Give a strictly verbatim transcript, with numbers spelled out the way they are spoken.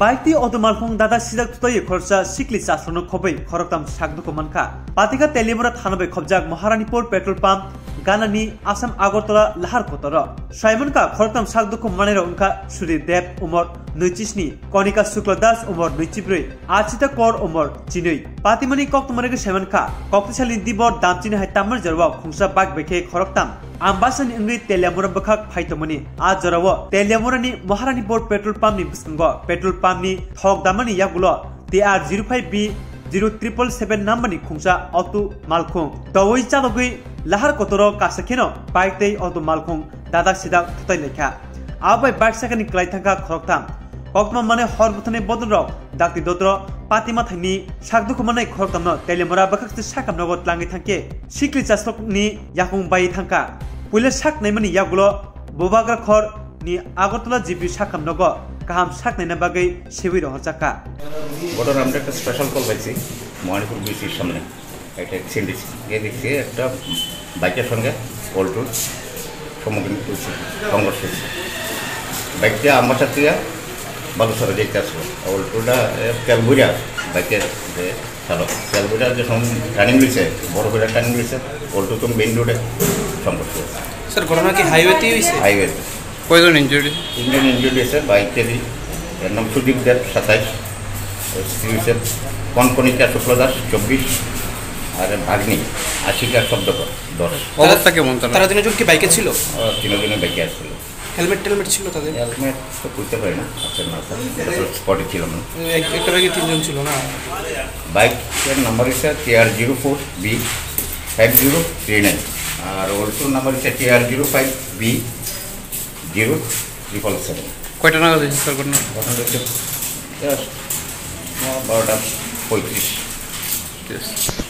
Bike tei auto malkhung dada sijak thutaiwi khoroksa sikli chasrokno khobwi khoroktham sak dukhu mankha. Patika Teliamura thana bai khobjak Maharanipur petrol pump ganani Assam Agartala lahar kotoro. Swlaimankha khoroktham sak dukhu manairok wngkha Sudhir Deb, umor nwichi sni, Konika Shukla Das, umor nwichi brwi, Achita Kor, umor chinwi. Patimani koktwmani saimankha, koktisalni dibor damchini hai tammani jorao khungsa bike bai khe khoroktham Ambasani wngwi Teliamura bwkhak phai tongmani. A jorao Teliamurani Maharanipur petrol pump ni bwskango petrol pump ni thok damani yagulo T R zero five B zero triple seven number ni khungsa auto malkhung towi chalogwi lahar kotoro kasa kheno bike tei auto malkhung dadak sidak thutai laikha. Abo bai bike sakani kwlai thangkha khoroktham. Koktwma manwi hor bwtharni bodolrok dakti dodro patima thangni sak dukhu manai khoroktham no Teliamura bwkhak tei sakam nogo tlangwi thangkhe sikli chasrokni yakung bai thangkha. Puila sak naimani yagulo Bubagra khor ni Agartala G P sakam nogo kaham sak naina bagwi sewi rohorjakha. ঘটনা আমরা একটা special call পাইছি মহারানীপুর বিসির সামনে। একটা অ্যাক্সিডেন্ট হয়েছে। গিয়ে দেখছি একটা বাইকের সঙ্গে অল্টোর সম্মুখীন হয়েছে, সংঘর্ষ হয়েছে। বাইকটা আমার সাথে বালুচরে যেতে আসলো। অল্টোটা, এ, তেল ভরিয়া বাইকের যে চালক, তেল ভরিয়া যে সময় টার্নিং নিছে, বড় করে টার্নিং নিছে, অল্টো তো মেইন রোডে সংঘর্ষ হয়েছে। স্যার, ঘটনা কি হাইওয়েতেই হয়েছে? হাইওয়েতে। কয়জন ইনজুরি? তিনজন ইনজুরি হয়েছে, বাইক ক্যারি, এর নাম সুদীপ দেব, সাতাইশ, স্ত্রী হচ্ছে কনকনিকা শুক্লদাস, চব্বিশ, আর ভাগ্নি, আশিকা শব্দকর, দশ। অবস্থা কেমন তারা? তারা তিনজন কি বাইকে ছিল? ওরা তিনজনই বাইকে আসছিল। হেলমেট টেলমেট ছিল তাদের? হেলমেট তো খুলতে পারি না, আছে না, স্যার, এটা তো স্পটে ছিল না। এক-, একটা বাইকে তিনজন ছিল না? বাইকের নাম্বার হচ্ছে T R zero four B five zero three nine, আর অল্টোর নাম্বার হচ্ছে T R zero five B zero triple seven. কয়টা নাগাদ হয়েছে স্যার ঘটনা? ঘটনা হচ্ছে just, আহ, বারোটা পঁয়ত্রিশ। ঠিক আছে।